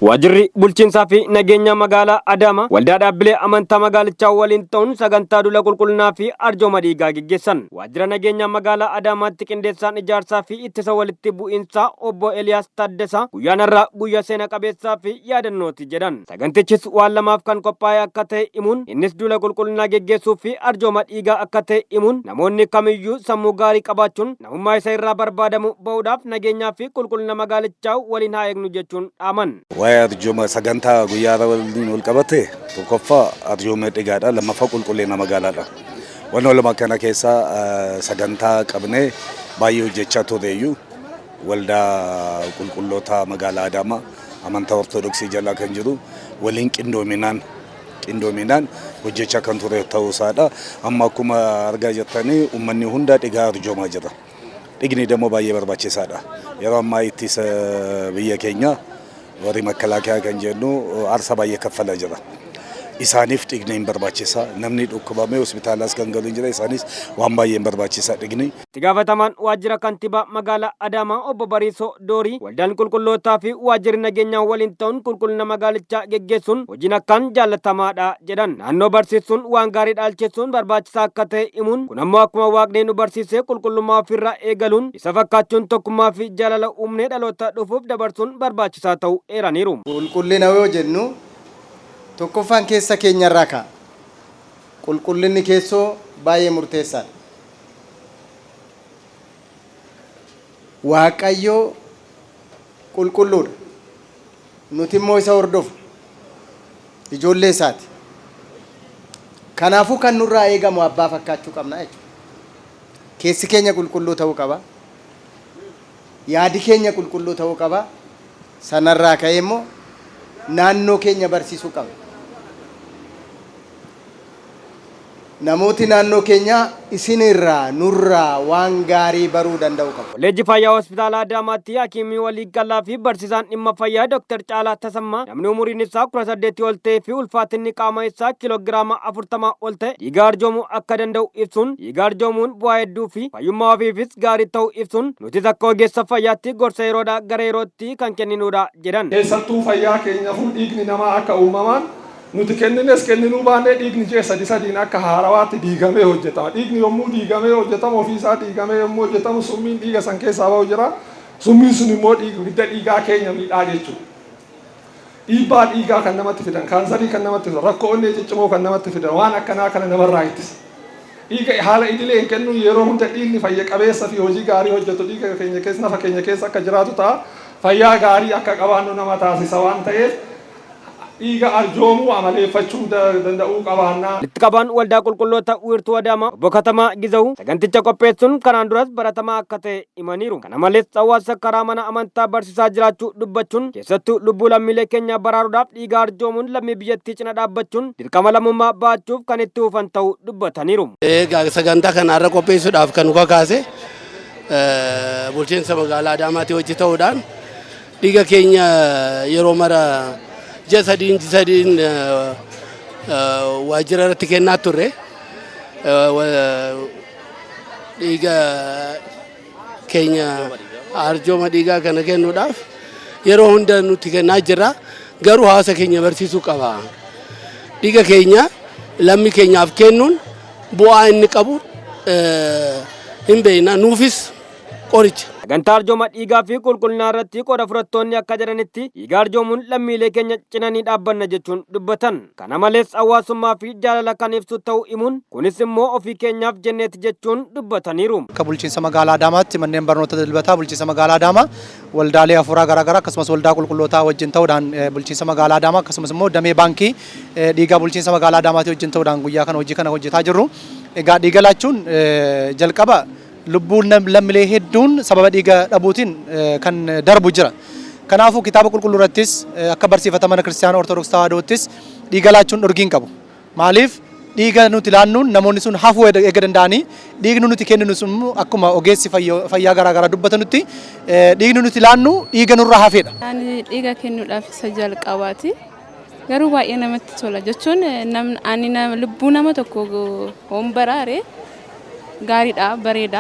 Waajjirri bulchiinsaa fi nageenya magaalaa Adaamaa waldaa dhaabbilee amantaa magaalichaa waliin ta'uun sagantaa duula qulqullinaa fi arjooma dhiigaa geggeessan. Waajjira nageenyaa magaalaa Adaamaatti qindeessaan ijaarsaa fi ittisa walitti bu'iinsaa obbo Eliyaas Taaddasaa guyyaan har'aa guyyaa seena qabeessaa fi yaadannooti jedhan. Sagantichis waan lamaaf kan qophaa'e akka ta'e himuun innis duula qulqullinaa geggeessuu fi arjooma dhiigaa akka ta'e himuun namoonni kamiyyuu sammuu gaarii qabaachuun namummaa isa irraa barbaadamu bahuudhaaf nageenyaa fi qulqullina magaalichaa waliin haa eegnu jechuun dhaaman. Waa'ee arjooma sagantaa guyyaa waliin wal qabate, tokkoffaa arjooma dhiigaadha, lammaffaa qulqullina magaalaadha. Wanni lama kana keessaa sagantaa qabnee baay'ee hojjechaa turreeyyuu, waldaa qulqulloota magaalaa Adaamaa amantaa Ortodoksii jalaa kan jiru waliin qindoominaan hojjechaa kan ture ta'uu isaadha. Amma akkuma argaa jirtanii uummanni hunda dhiigaa arjoomaa jira. Dhiigni immoo baay'ee barbaachisaadha. Yeroo ammaa ittisa biyya keenya warri makalaakaa kan jennu aarsaa baay'ee kaffalaa jira. Isaaniif dhiigni hin barbaachisa. Namni dhukkubamee hospitaalas kan galu hin jira. Isaanis waan baay'ee hin barbaachisa dhiigni. Itti gaafatamaan waajjira kantiibaa magaalaa Adaamaa obbo Bariisoo Doorii waldaan qulqullootaa fi waajjirri nageenyaa waliin ta'uun qulqullina magaalichaa geggeessuun hojiin akkaan jaallatamaadha jedhan. Naannoo barsiisuun waan gaarii dhaalchisuun barbaachisaa akka ta'e himuun kun ammoo akkuma waaqni nu barsiisee qulqullummaa ofirraa eegaluun isa fakkaachuun tokkummaa fi jaalala uumnee dhaloota dhufuuf dabarsuun barbaachisaa ta'uu eeraniiru. Qulqullina yoo jennu, tokkoffaan keessa keenyarraa ka'a. Qulqullinni keessoo baay'ee murteessaadha. Waaqayyo qulqulluudha. Nuti immoo isa hordofna. Ijoollee isaati. Kanaafuu kan nurraa eegamu abbaa fakkaachuu qabna jechuudha. Keessi keenya qulqulluu ta'uu qaba. Yaadi keenya qulqulluu ta'uu qaba. Sanarraa ka'ee immoo naannoo keenya barsiisuu qabna. Namooti naannoo keenyaa isinirraa, nurraa waan gaarii baruu danda'u qabu. Kolleejjii Fayyaa Hospitaala Adaamaatti hakiimii waliigalaa fi barsiisaan dhimma fayyaa Dr. Caalaa Tasammaa namni umuriin isaa 18 ol ta'ee fi ulfaatinni qaama isaa kiiloogiraama 40 ol ta'e dhiiga arjoomuu akka danda'u ibsuun, dhiiga arjoomuun bu'aa hedduu fi fayyummaa ofiifis gaarii ta'uu ibsuun, nutis akka ogeessa fayyaatti gorsa yeroodhaa gara yerootti kan kenninudha jedhan. Keessattuu fayyaa keenyaafuu dhiigni namaa akka uumamaan nuti kennines kenninuu baannee dhiigni ji'a sadi sadiin akka haarawaatti diigamee hojjetama. Dhiigni yommuu diigamee hojjetamu, ofiisaa diigamee yommuu hojjetamu, summiin dhiiga san keessaa bahu jira. Summiin sun immoo hidda dhiigaa keenya miidhaa jechuudha. Dhiibbaa dhiigaa kan namatti fidan, kaansarii kan namatti fidan, rakkoo onnee ciccimoo kan namatti fidan, waan akkanaa kana namarraa ittisa. Dhiiga haala idileen kennuun yeroo hunda dhiigni fayya qabeessa fi hojii gaarii hojjetu dhiiga keenya keessa, nafa keenya keessa akka jiraatu ta'a. Fayyaa gaarii akka qabaannu nama taasisa waan ta'eef, dhiiga arjoomuu amaleeffachuu danda'uu qabaannaa. Walitti qabaan waldaa qulqulloota wiirtuu Adaamaa obbo Katamaa Gizawu saganticha qopheessuun kanaan duras baratamaa akka ta'e himaniiru. Kana malees hawaasa karaa mana amantaa barsiisaa jiraachuu dubbachuun, keessattuu lubbuu lammiilee keenyaa baraaruudhaaf dhiiga arjoomuun lammii biyyattii cina dhaabbachuun dirqama lammummaa ba'achuuf kan itti fufan ta'uu dubbataniiru. Egaa sagantaa kana irra qopheessuudhaaf kan nu kakaase bulchiinsa magaalaa Adaamaatii hojii ta'uudhaan, dhiiga keenya yeroo mara ji'a sadiin sadiin waajjira irratti kennaa turre. Dhiiga keenya arjooma dhiigaa kana kennuudhaaf yeroo hunda nuti kennaa jirra. Garuu hawaasa keenya barsiisuu qaba. Dhiiga keenya lammii keenyaaf kennuun bu'aa inni qabu hin beekna, nuufis qoricha. Sagantaa arjooma dhiigaa fi qulqullinaa irratti qooda fudhattoonni akka jedhanitti, dhiiga arjoomuun lammiilee keenya cinanii dhaabbanna jechuun dubbatan. Kana malees hawaasummaa fi jaalala kan ibsu ta'uu himuun, kunis immoo ofii keenyaaf jenneeti jechuun dubbataniiru. Akka bulchiinsa magaalaa Adaamaatti manneen barnoota dilbataa bulchiinsa magaalaa Adaamaa, waldaalee hafuuraa garaagaraa, akkasumas waldaa qulqullootaa wajjin ta'uudhaan, bulchiinsa magaalaa Adaamaa akkasumas immoo damee baankii dhiigaa bulchiinsa magaalaa Adaamaatii wajjin ta'uudhaan guyyaa kana hojii kana hojjetaa jirru. Egaa dhiiga laachuun jalqaba lubbuun lammiilee hedduun sababa dhiiga dhabuutiin kan darbu jira. Kanaafuu kitaaba qulqulluu irrattis, akka barsiifata mana kiristaanaa Ortodoksii Tawaahidootis, dhiiga laachuun dhorgii hin qabu. Maaliif, dhiiga nuti laannuun namoonni sun hafuu eega danda'anii, dhiigni nuti kenninu sun akkuma ogeessi fayyaa garaa garaa dubbatanutti dhiigni nuti laannu dhiiga nurraa hafedha. Ani dhiiga kennuudhaaf isa jalqabaati. Garuu baay'ee namatti tola jechuun ani lubbuu nama tokko hoon baraare gaariidha, bareeda.